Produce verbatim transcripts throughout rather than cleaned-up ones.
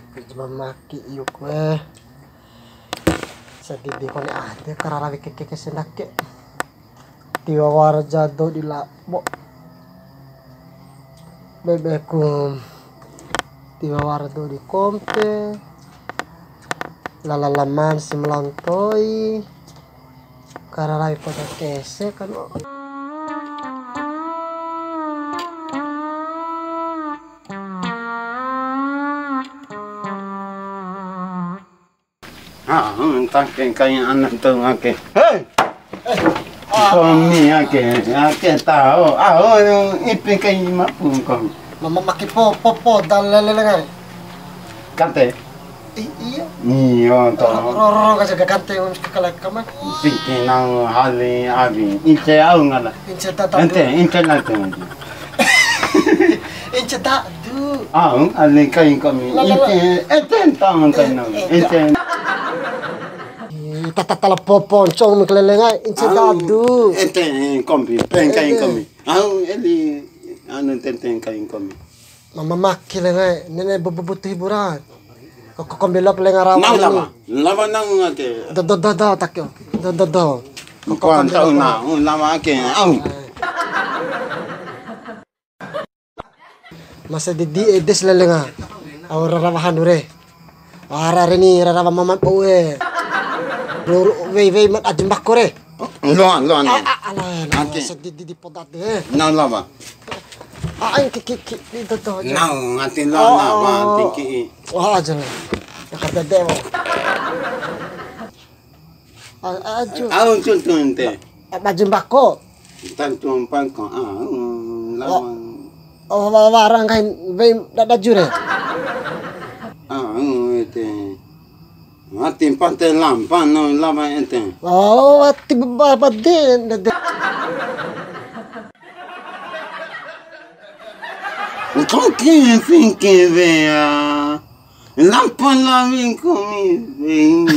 Pijama maki iuk we. Sadidi kone ade kararawi keke kese ndake. Tiwara jado di labo. Bebeku tiwara do di kompe. Lala laman si melantoi. Kararawi poda kese kan. Ha, hmm, ta ke kai anak tu ake. Hei! Komi ake, ake tao. Ao, ipi kai mapun komi. Mama maki po, po, po, dal lele ngai. Kante? I-, iya. Iyo, to. Ro, ro, ro, kaja gagante, um, kakala kaman. Piti nang hali abi. Ince au ngala. Ince tata. Ente, ince na tu. Ince ta du. Au, ale kai komi. La, la, la. Ince, ente tang kai no. Eh, eh, ince. Eh, tata tala popon, cong mi kelele ngai. Ince ta du. Ente, komi, peng kai komi. Au, eli, anu tenteng kai komi. Mama maki lenga e, nene bu-, bu-, butuh hiburan. Ko, ko, kombi lop lenga rawa. Nau lama, lama nang ake. Do, do, do, do, takio. Do, do, do. Ko, ko, kombi lop. Nau lama ake, au. Masa didi edes lelenga. Au rarawa hanu re. Wara re ni rarawa maman oe. Ruru wei wei mat ajum bakore. Loan, loan, loan. Ala, ala, sedih di podat de. Nau lama. Ah, ai ki ki ki di toto aja. Nau ngati loan lama tingki. Wah, aja lah. Jakarta dewa. Aju. Au tuntun te. Baju bako. Tantu mpangko. Ah, lama. Oh, wa-, warang kain wei dada jure. Ah, ete. Mati pante lampa no lama ente. Oh, wati baba de, de, de. Koke fike wea. Lampa lawi kumi wei.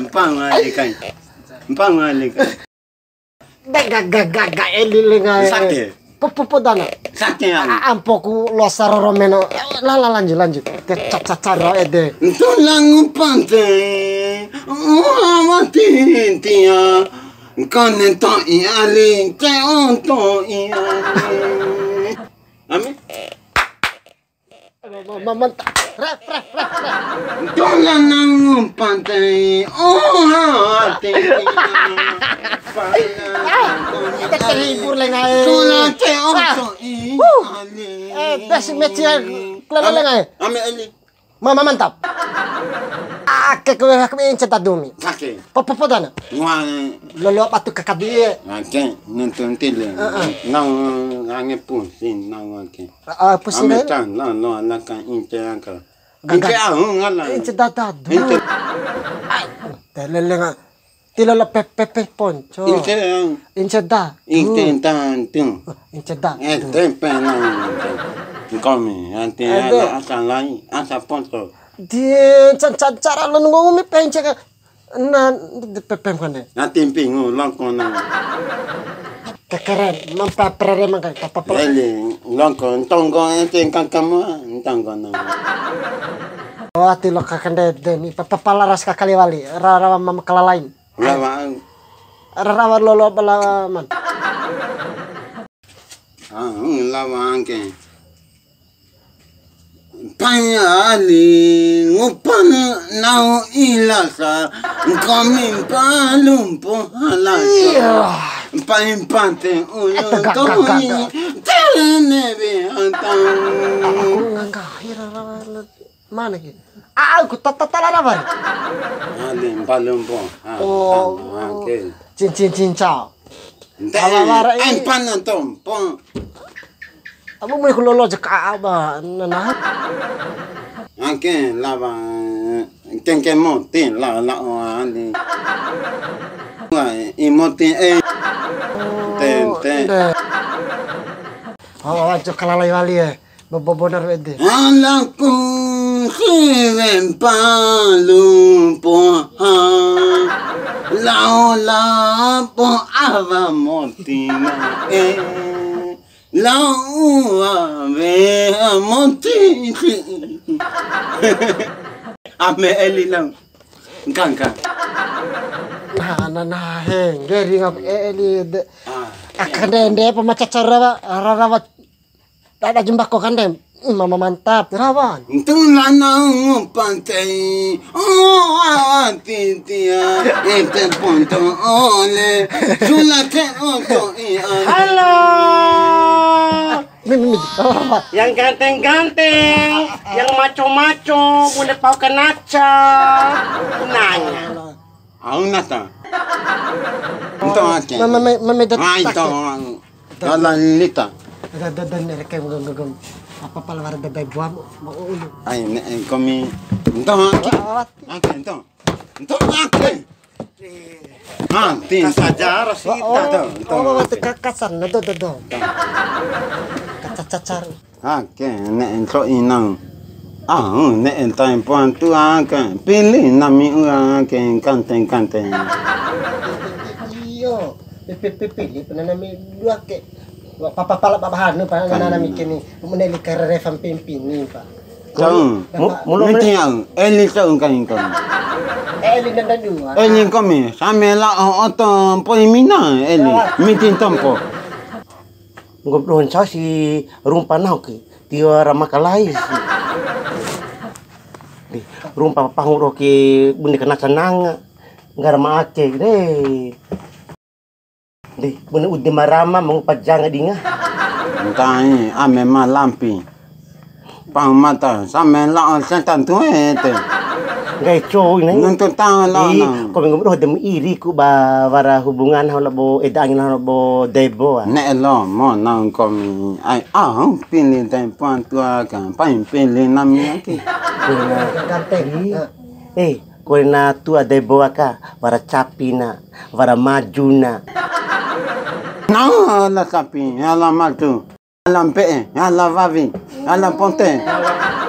Mpang ale kai. Mpang ale kai. Ga, ga, ga, ga, ga, eli lenga e. Sake. Popo, po dana. Sake, ya. A-, ampoku losa roro meno. La, la, lanjut, lanjut. Te ca-, ca-, caro ede. Tulang pante. Uwa tintia. Kone to'i ali, te o to'i ali. Ame? Ma-, ma-, mantap. Ref, ref, ref, ref. Dola nangu pantai, oh, hati. Ah, kita terhibur, lenga e. Dola te o to'i ali. Eh, das mecian, kelele, lenga e. Ame, ame, eli. Mama mantap. Ake ke wehak mi ince tadumi. Ake. Popo podana. Wah. Lolo batu kakadi. Ake nonton tele. Heeh. Nang ange pusing nang ake. Ah, pusing. Ame tan lo lo alaka ince aka. Ince au ngala. Ince data du. Ince. Ai, telele nga. Ti lalo pe-, pe-, pe ponco. Inte, ince da. Inte tantu. Ince da. Eh, tempe na. Komi, ante ada asa lai, asa ponco. Di ca-, ca-, cara lo nunggu mi pence ka. Na, di pepem kone. Na timpingu longko na. Kekeren, mampa perere mangkai, papa. Eli, longko, ntonggo ente kakamu, ntonggo na. Oh, ati lo kakande deni, papa palaras kakali wali, ra-, rawa mama kalalain. Lawa. Rarawa lolo balaman. Ah, lawa angke. Payali ngupan nau ilasa, kami palumpo halasa. Iya. Pai pante ulu. Eh, tegak, tegak, tegak. Terene be antang. Aku ngangkahi rarawa. Mana ki? Ah, aku tata tala apa? Ali palumpo. Ah, oh. Oke. Cincin cincau. Ente, ala lara ini. Empan nonton, pong. Amu mui kulolo jeka aba nana. Oke, laba kengke moti la la o ali. Wah, imoti eh. Oh, tente. Oh, ajo kalalai wali eh. Bobo bonar ede. Alaku siwe mpalu poha. Lao lapo awa moti ma e. Lao ua weha moti. Ame eli lao. Engka, engka. Nah, nah, nah, hengge ringa eli de. Ah. Aka ndende pa macaca rawa, rawa. Dada jembako kande. Mama mantap, rawan. Tulana pantei. Oh, awa titia. Ete ponto ole. Sulate oto i. Halo. Mimi, mimi. Yang ganteng-ganteng, yang maco-maco, bune pau kanaca. Nanya. Au nata. Ento ake. Mama, mama, mama, dat-, Ai tak. To. Dada lita. Dada, dada, mereka gom, gom, gom. Apa pala wara dada buam, mau ulu. Ai, ne, eh, komi. Ento ake. Awat. Ake, ento. Ento ake. Ah, tin. Kasajar sih, Oh, tak. Ento, ento. Oh, waktu kakasan, do, do, do. Kacacacar. Ake, ne'e nto'i nau. Au, ne'e ntae mpoa tua ke. Pili nami ua ke, kante, kante. Iyo, pe, pe, pe, pili pena nami dua ke. Wa, papa pala baba hanu pa, Kan. Nana nami keni. Mune li karere fam pimpini pa. Cau. Mu-, mulo Miti mene- au, eli cau kan ingkon. Eli nanda dua. Eli komi, same la o oto mpoi mina, eli. Wah. Miti tompo. Nggomi doho ncao si rumpa nahu ke, tio ra makalai si. Di, rumpa pahu ro ke bune kana cananga, nggara ma ake re. Di, bune udi ma rama ma ngupa janga dinga. Ntai, ame ma lampi. Pahu mata, same lao setan tu ete. Nggahi cou ina. Nuntu taho lao Ih, nang. Komi nggomi doho de mu iri ku ba wara hubungan nahu labo eda angi nahu labo Debo, ah. Ne'e lo, mo nang komi. Ai, au pili tempo tua ka, pai pili nami ake. Ganteng. Ih. Eh, kone na tua Debo aka, wara capi na, wara maju na. Nah, la capi, la maju. Ala mpe'e, ala wawi, ala ponte.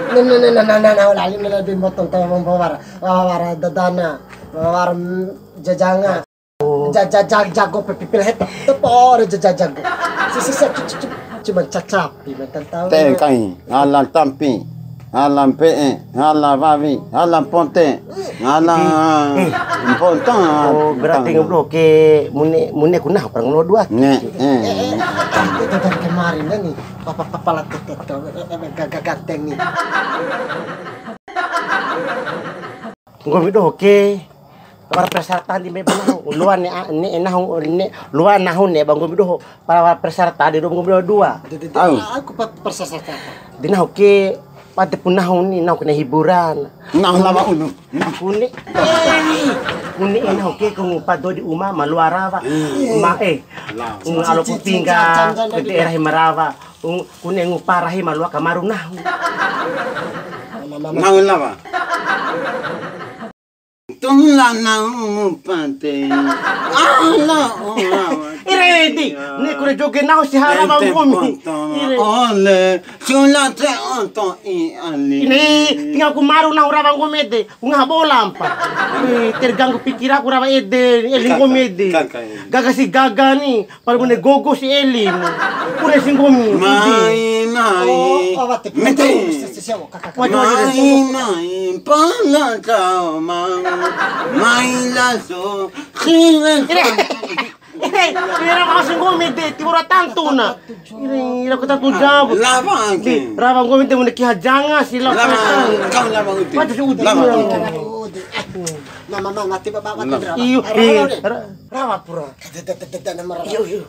Na, na, na, na, na, na, na, lali na, lebih motong tawa membawa wara, wara dadana, wara, mm, jajanga. Oh. Ja-, ja-, ja-, jago pe pipil heta, tepo ore ja-, ja-, jago. Si, si, si, cu-, cu-, cu-, cuman cacapi, mantan tahu. Te kai, ala tampi. Ala mpe'e, ala wawi, ala ponte, ala Eh, eh. mponta. Oh, berarti nggomi doho ke mune, mune ku nahu kurang dua. Ne, eh. Eh, eh, eh, eh, eh, dari kemarin dah nih, papa, papa lah tuh, tuh, tuh, eh, eh, eh, gagah ganteng nih. Nggomi doho ke, wara persyaratan di meba nahu, loa ne, ne, nahu, ne, loa nahu ne, ba nggomi doho. Para wara persyaratan di doho nggomi doho dua. Au. Aku pa-, persyaratan. Di nahu ke, pade pu nahu ni, nahu kena hiburan. Nahu lama ulu. Kune, eh, kune, eh, nahu ke, ku ngupa dou di uma, ma loa rawa. Iya. Ma, eh, Lao. Unga alo ku pingga, ke daerah ma rawa. Ung-, kune ngupa rahi ma loa kamaru nahu. Nahu lama. Tungla nau pate. Ala ola. Ire di, ne kure joge nahu si hara ba nggomi. Ire. Ole, sula te oto i ali. Ini, tinggal ku maru nahu rawa nggomi ede, ku ngaha bola mpa. Eh, terganggu pikir aku rawa ede, eli nggomi ede. Gaga si gaga ni. Pala bune gogo si eli mu. Bune si nggomi. Mai, mai. Oh, awate. Mete. Waduh, waduh. Mai, mai, pala kau mau. Mai laso. Ire. Ire, ire, mau si nggomi de, tiwara tantu na. Ire, ire, aku tantu jawab. Lama, Di, oke. Rawa nggomi de, bune ki hajanga si lama. Lama, kau lama, oke. Waduh, si udah. Lama, oke. Mama, mama, mati, bapak, mati, Lama. Rawa. Iyo, Rawa, iyo. Rawa. Rawa pura. Dada, dada, dada, nama Rawa. Iyo, iyo.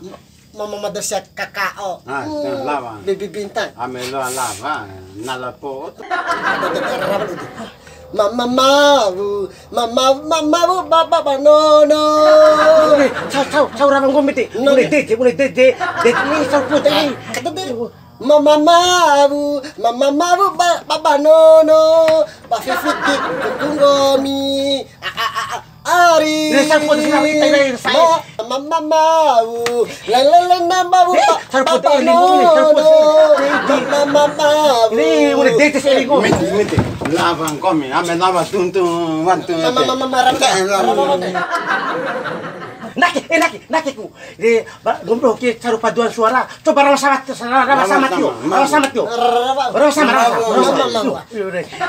Mama madrasah K K O. Ah, hmm. Lawan. Bibi Bintang. Amelo lawan. Nala pot. Dada, dada, Rawa itu. Mama mau, mama, mama mau, bapak, bapak, no, no. Eh, sau, sau, sau, Rawa nggomi te. No. Mulai D J, mulai D J. D J ini sau pun tadi. Kata dia. Mama mawu, mama mawu ba, ba, ba nono, ba fifiti kuku nggomi. A, a, a, a, ari. Resa pun sina wita, resa. Ma, mama mawu, le, le, le, na mawu, eh, ba, ba, ba nono. Mama mawu. Ini udah detes ini, kok. Mete, mete. Lawang komi, ame lawa tuntu, wantu. Mama, mama, mama, mama, mama. Ndake, eh, ndake, ndake ku. De, ba, nggomi doho ke caru paduan suara. Coba rawa sama, rawa sama tio. Rawa sama tio. Rawa sama, rawa sama, rawa sama. Iyo, iyo, iyo.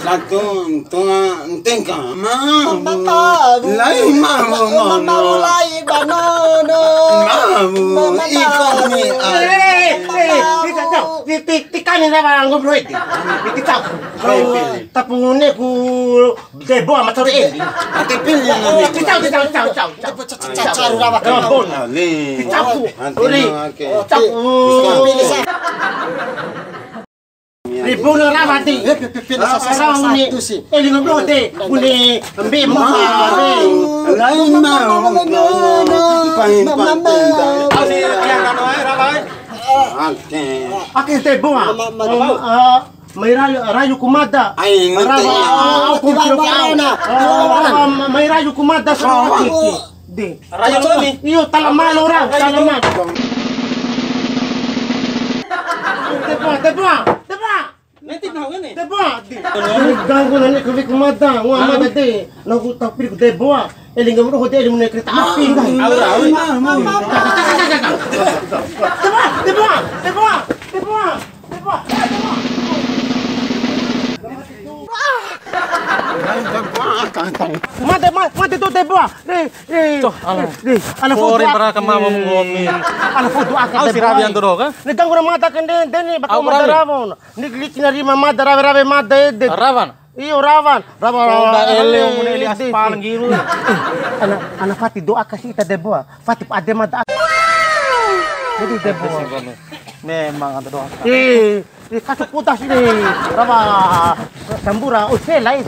Santung, tunga, ntengka, ma, ma, ma, lai, ma, ma, ma, ma, ma, lai, banono. Ma, ma, ma, ma, iko, mi, ai. Eh, eh, eh, ti, ti, ti, ti kani na ba nggomi doho ede. Ti, ti, ti, ti. Ai, pili. Tapungune ku Debo ama caru ede. Ate pili na ni. Ti, ti, ti, ti, ti, ti. Caru rawa. Rawa bona. Ni. Ti, capu. Ante. Ori. Na, oke. Capu. Pili sa. Ribu na rawa di. Eh, pi-, pi-, pi-, rawa, sa-, sa-, rawa ni. Satu sih. Eh, lima belas de. Bune, mbe, mbe. Lain mau. Pahin, pahin, pahin. Au si, yang kanu ai, rawa ai. Oke. Oke, Debo, ah. Ma-, ma-, ma-, Oh, ah, mai rayu, rayu ku mada. Ai, ngerti. Rawa, ah, au ku kira au. Ah, ah, ma-, mai rayu ku mada, so. De. Rayu ni. Iyo, tala malo ra, tala malo. Teboa, teboa, teboa. Nanti tahu kan ni? Teboa, de. Ganggu nani ke wiku mada, ngua mada de. Nahu tapir ku Deboa. Eli ngam roho de, eli mune kereta api. Au ra, au. Teboa, teboa, teboa, teboa. Mate, ma-, mate tu Deboa. Eh, eh. Cok, ala. Eh, ala foto. Kori para kama mau ngomi. Ala foto aka. Au si Deboa. Rawi antu doho ka? Ni ganggu na mada kende, deni, bako mada rawan. Ni lici na rima mada, rawe-rawe mada, eh, de. Rawan. Iyo, rawan. Rawan, rawan. Ele, mune eli aspal ngiru. Eh, ana, ana fati doa kasi ita Deboa. Fati pa ade mada. Jadi Deboa. Memang ada doa. Eh, Ih, kacu putas ni. Rawa sambura, oh, selai.